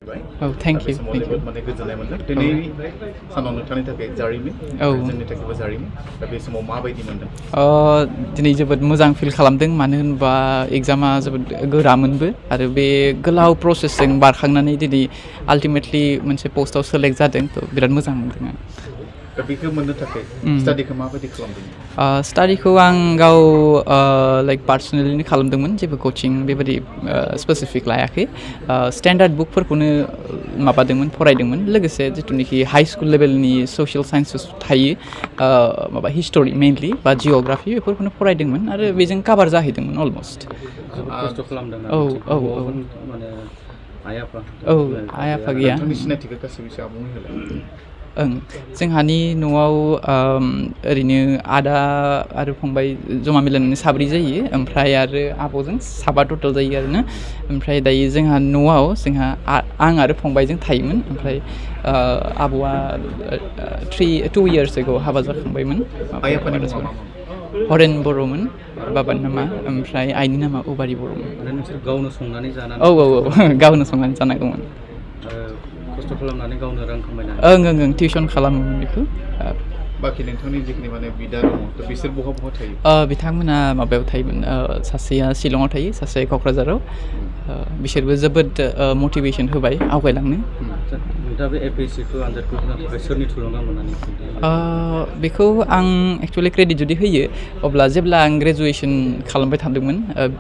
Oh, thank you. माने गोजोननाय मोनदों दिनै सानाव नोंथांनि थाखाय जारिमिन जोंनि थाखायबो जारिमिन दा बे समाव माबायदि मोनदों दिनै जोबोद मोजां फिल खालामदों मानो होनबा एग्जामा जोबोद गोरामोनबो आरो बे गोलाव प्रसेसजों बारखांनानै दिनै आल्टिमेटलि मोनसे पस्टआव सेलेक्ट जादों थ' बिराद मोजां मोनदों आं दा बेखौ मोननो थाखाय स्टाडिखौ माबायदि खालामदों स्टाडिखौ आं गाव लाइक पार्सनेलिनो खालामदोंमोन जेबो कचिं बेबायदि स्पेसिफिक लायाखै स्टेन्डार्ड बुकफोरखौनो माबादोंमोन फरायदोंमोन लोगोसे जिथुनाखि हाई स्कुल लेभेलनि ससियेल साइन्सेस थायो माबा हिस्टरि मेइनलि बा जिअ'ग्राफि बेफोरखौनो फरायदोंमोन आरो बेजों काभार जाहैदोंमोन अलमस्ट खस्थ' खालामदों माने आइ आफा गैया नोंथांनि सिनायथिखौ गासैबो एसे आबुङै होलाय जोंहानि न'आव ओरैनो आदा आरो फंबाय जमा मिलायनानै साब्रै जायो ओमफ्राय आरो आब'जों साबा टटेल जायो आरोना ओमफ्राय दायो जोंहा न'आव आं आरो फंबायजों थायोमोन ओमफ्राय आब'आ 2 years ago हाबा जाखांबायमोन हरेन बर'मोन बाबानि नामा ओमफ्राय आइनि नामा उबारि बर'मोन नोंसोर गावनो संनानै जानानै औ गावनो संनानै जानांगौमोन खस्थ' खालामनानै गावनो रां खामायनानै ओं टिउसन खालामो बेखौ बाखि नोंथांनि जिखिनि माने बिदा दङ थ' बिसोर बहा थायो बिथांमोना माबायाव थायोमोन सासेया शिलंआव थायो सासे क'क्राझाराव बिसोरबो जोबोद मटिभेसन होबाय आवगायलांनो दा बे एपिएससिखौ आनजादखौ होनो थाखाय सोरनि थुलुंगा मोननानै बेखौ आं एक्सुवेलि क्रेडिट जुदि होयो अब्ला जेब्ला आं ग्रेजुवेसन खालामबाय थादोंमोन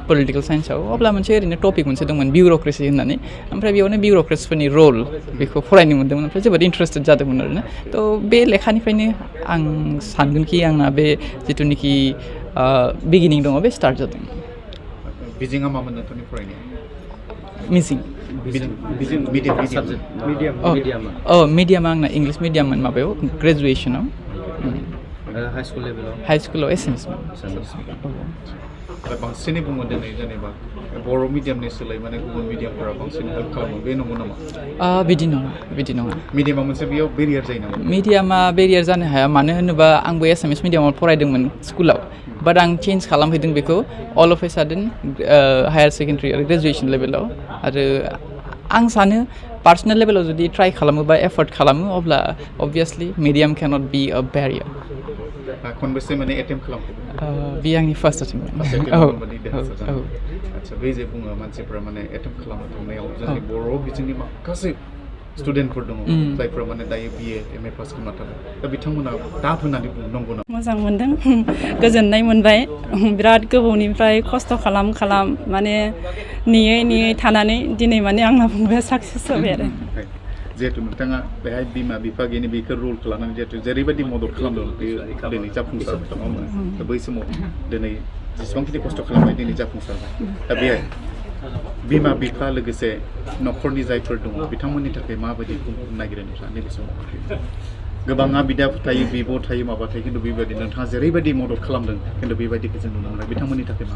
पलिटिकेल साइन्सआव अब्ला मोनसे ओरैनो टपिक मोनसे दंमोन बिउर'क्रेसि होननानै ओमफ्राय बेयावनो बिउर'क्रेट्सफोरनि रल बेखौ फरायनो मोन्दोंमोन ओमफ्राय जोबोद इन्टारेस्टेड जादोंमोन आरोना थ' बे लेखानिफ्रायनो आं सानगोनखि आंना बे जिथुनाखि बिगिनिं दङ बे स्टार्ट जादों बिजिङा मामोन नोंथांनि फरायनाया मिजिं मिडियामा आंना इंलिश मिडियाममोन माबायाव ग्रेजुवेसनाव हाई स्कुलाव एसामिसमोन बांसिनै बुङो दिनै जेनेबा बर' मिडियामनि सोलाय माने गुबुन मिडियामफोरा बांसिन हेल्प खालामो बे नंगौ नामा बिदि नङा मिडियामा मोनसे बेयाव बेरियार जायो नामा मिडियामा बेरियार जानो हाया मानो होनोबा आंबो एसामिस मिडियामाव फरायदोंमोन स्कुलाव बाट आं चेन्ज खालामहैदों बेखौ all of a sudden higher secondary आरो ग्रेजुवेसन लेभेलाव आरो आं सानो पार्सनेल लेभेलाव जुदि ट्राइ खालामो बा एफर्ट खालामो अब्ला अबभियासलि medium cannot be a barrier खनबेसे माने एटेम्प खालामखो बे आंनि फार्स्ट एटेम्प आदसा बे जे बुङो मानसिफ्रा माने एटेम्प खालामनो थांनायाव जोंनि बर' बिजोंनि माखासे स्टुडेन्टफोर दङ जायफोरा माने दायो बिए एमए पास खालामना थादों दा बिथांमोना दाब होननानै बुङो नंगौ ना मोजां मोनदों गोजोननाय मोनबाय बिराद गोबावनिफ्राय खस्थ' खालाम माने नेयै थानानै दिनै माने आंना फंबाया साक्सेस जाबाय आरो जिहेतु नोंथाङा बेहाय बिमा बिफा गैयिनि बेखौ रुल खालामनानै जिहेतु जेरैबायदि मदद खालामदों बेयो दिनै जाफुंसारबाय नङा होमबा दा बै समाव दिनै जेसेबांखिनि खस्थ' खालामबाय दिनै जाफुंसारबाय दा बेहाय बिमा बिफा लोगोसे न'खरनि जायफोर दङ बिथांमोननि थाखाय माबायदि नागिरो नोंथाङा नैबे समाव गोबाङा बिदा थायो बिब' थायो माबा थायो खिन्थु बेबायदि नोंथाङा जेरैबायदि मदद खालामदों खिन्थु बेबायदिखौ जों नुनो मोना बिथांमोननि थाखाय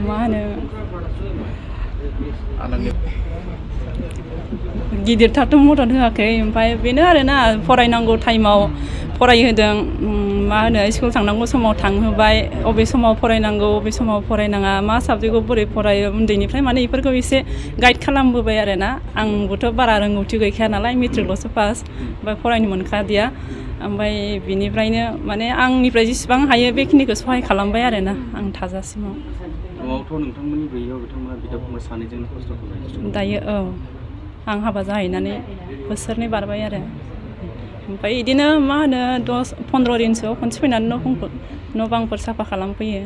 मा होनो गिदिरथारथ' मदद होआखै ओमफ्राय बेनो आरोना फरायनांगौ टाइमाव फरायहोदों मा होनो स्कुल थांनांगौ समाव थांहोबाय अबे समाव फरायनांगौ अबे समाव फरायनाङा मा साबजेक्टखौ बोरै फरायो उन्दैनिफ्राय माने बेफोरखौ एसे गाइड खालामबोबाय आरोना आंबोथ' बारा रोंगौथि गैखाया नालाय मेट्रिकल'सो पास ओमफ्राय फरायनो मोनखादिया ओमफ्राय बिनिफ्रायनो माने आंनिफ्राय जेसेबां हायो बेखिनिखौ सहाय खालामबाय आरोना आं थाजासिमाव न'आवथ' नोंथांमोननि गैयैयाव बिथांमोना बिदा फंबाय सानैजों खस्थ' खालामो दायो आं हाबा जाहैनानै बोसोरनै बारबाय आरो ओमफ्राय बिदिनो मा होनो 10-15 दिनसोआव खनसे फैनानै न' बांफोर साफा खालामफैयो